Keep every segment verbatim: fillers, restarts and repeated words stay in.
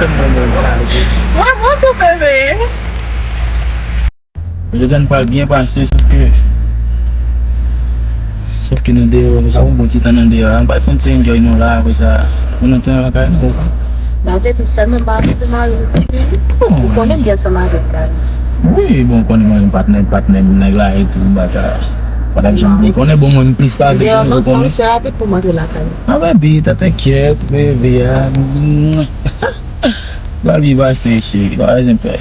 Fè m bon bagay. Mwen bon tou, bebe. Jodi a n pral byen pase, sòf ke, sòf ke nan deyò, nou ka pran bon ti tan nan deyò a. Nou pral fè yon ti enjoy nou la, apre sa, nou nan tan lakay nou. Ba, depi sèlman ba, depi mari m, ou konnen m byen ansanm avèk Dani. Wi, bon, ou konnen mwen, patnè, patnè, nèg la, e tou, baka. Patnè, janm, ou konnen, bon, mwen, m plis pa avèk nou, ou konnen. Deyò, m ap fè rapid pou m antre lakay. Ah, baby, ta t'inquiète, bebe, ah, la vie va se cheri, pa gen pè.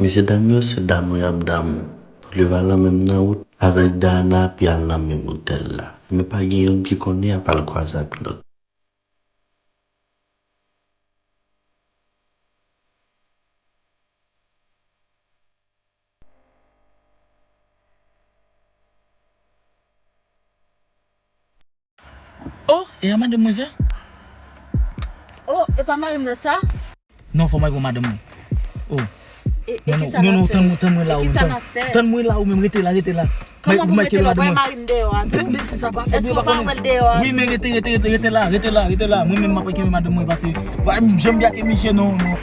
Mesye dam yo, se damou y ap damou. Bouleva lan menm nan wout avèk Dayana, epi al nan menm otèl la. Men pa gen youn ki konnen apa l kwaze ak lòt. Oh, e a madanm mwen sa? Oh, e pa mari m nan sa? Non, fò m al wè madanm mwen. Oh. E, e kisa n ap fè? Non, non, tann mwen, tann mwen la, ou menm, tann mwen la, ou menm, rete la, rete la. Kòman pou mete lòt, wè mari m deyò a tou? Èske w pa wè l deyò a tou? Wi, men rete, rete, rete, rete la, rete la, rete la. Mwen menm, m ap kenbe madanm mwen pase. Wa, m janm byake misye, non, non.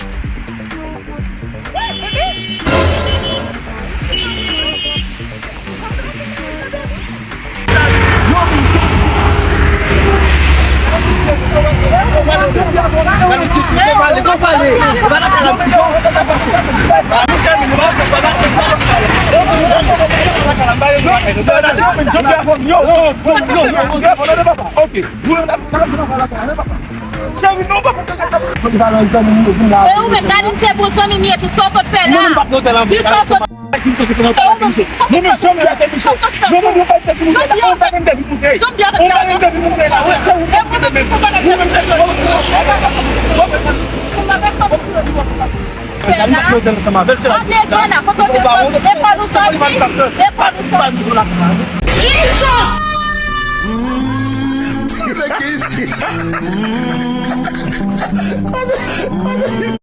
Ok. Cheri, non, pa fè kaka sa. E ou menm, Dani, se bon zanmi m ye tou, sa w sot fè la? Di sa w sot. E ou menm, sa w sot fè? Non, non, non, pa fè sa. Non, non, non, pa fè sa. Ou pa menm devin moute. Ou pa menm devin moute la. Ou pa menm devin moute la. Fè la. An devan la, kote w te soti, lekòl ou soti, lekòl ou soti. Jesus!